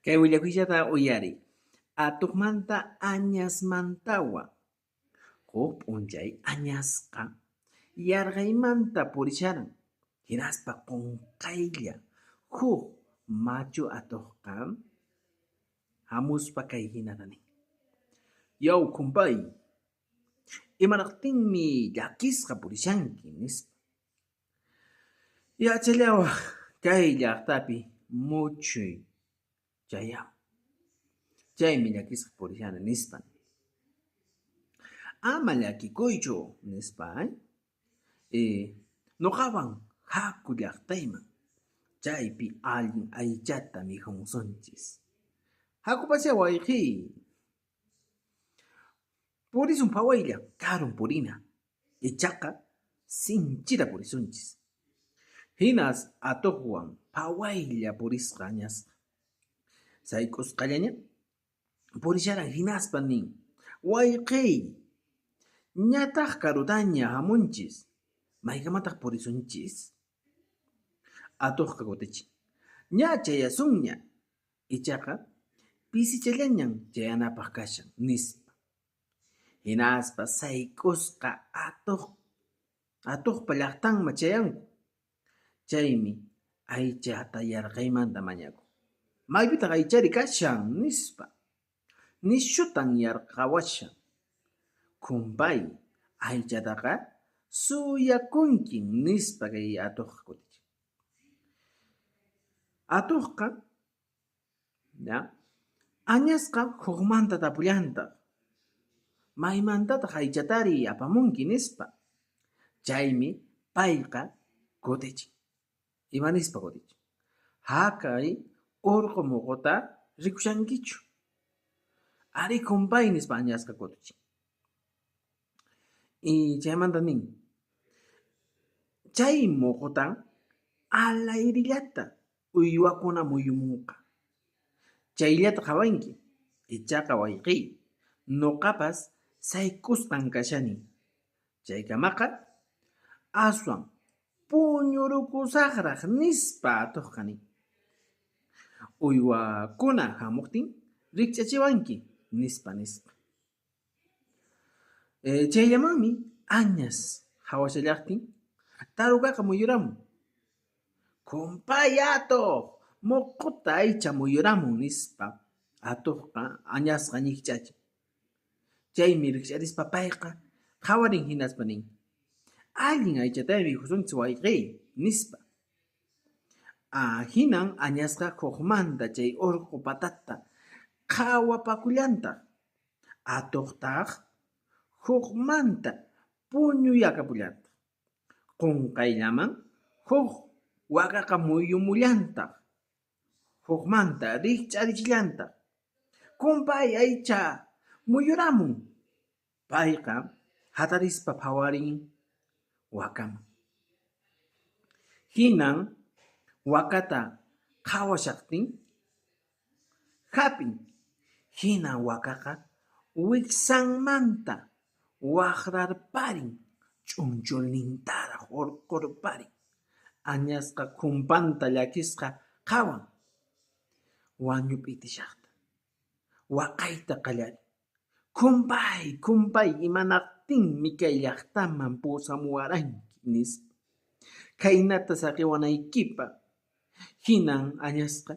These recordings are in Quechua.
Kay willakuyllata uyariy. Atuqmanta añasmantawan. Huk p'unchay añasqa yarqaymanta purisharan. Hinaspa qunqaylla huk machu atuqqa hamuspa kay hinata nin: Yaw kumpay, imanaqtinmi llakisqa purishanki? Nispa. Yachallawaq kay llaqtapi muchuy chayamun. Chaymi llakisqa purishani, nispa. Ama llakikuychu, nispa, nuqawan haku llaqtayman, chaypi allin aychata mikhumusunchis. Hakupachá wayqiy. Purisun phawaylla, karun purina. Ichaqa sinchita purisunchis. Hinas atuqwan phawaylla purisqa añasqa. Sayk'usqallaña purisharan hinaspa nin: Wayqiy, ñataq karutaña hamunchis, maykamataq purisunchis? Atuqqa kutichin: Ña chayasunña, ichaqa pisichallañan chayanapaq kashan, nispa. Hinaspa sayk'usqa atuqpa llaqtanman chayanku. Chaymi aychata yarqaymanta mañakun. Maypitaq aychari kashan, nispa. Nishutan yarqawashan. Kumpay, aychataqa suyakunkin, nispa kay atuqqa kutichin. Atuqqa ya añasqa hukmanta tapullantaq. Maymantataq aychatari apamunki, nispa. Chaymi payqa kutichin. Ima nispa kutichin? Haqay urqu muquta rikushankichu? Arí kumpay, nispa añasqa kutichin. Y chaymanta nin: Chay muqutan alayrillata uywakuna muyumunqa. Chayllata qhawanki. Ichaqa wayqiy, nuqapas sayk'usqan kashani. Chaykamaqa aswan puñurukusaqraq, nispa atuqqa nin. Uywakuna hamuqtin rikch'achiwanki, nispa nisqa. Chayllamanmi añas qhawashallaqtin tarukaqa muyuramun. Kumpay atuq, muquta aycha muyuramun, nispa atuqqa añasqa ñikch'achin. Chaymi rikch'arispa payqa qhawarin hinaspa nin: Allin aychataya mikhusunchis wayqiy, nispa. Hinan añasqa hukmanta chay urqu patata qhawapakullantaq. Atuqtaq hukmanta puñuyakapullantaq. Qunqayllaman huk wakaqa muyumullantaq. Hukmanta rikch'arichillantaq. Kumpay aycha muyuramun. Payqa hatarispa phawarin wakaman. Hinan wakata qhawashaqtin hap'in. Hinan wakaqa wiksanmanta waqrarparin, ch'unchulnintaraq hurqurparin. Añasqa khumpanta llakisqa qhawan wañup'itishaqta. Waqayta qallarin. Kumpay, kumpay, imanaqtinmi kay llaqtaman pusamuwaranki, nispa. Khaynata saqiwanaykipaq. Hinan añasqa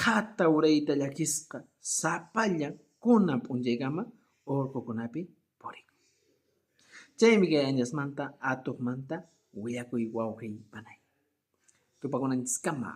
qhata urayta llakisqa sapallan kunan p'unchaykama urqukunapi purikun. Chaymi kay añasmanta atuqmanta willakuy wawqiy panay. Tupakunanchiskama.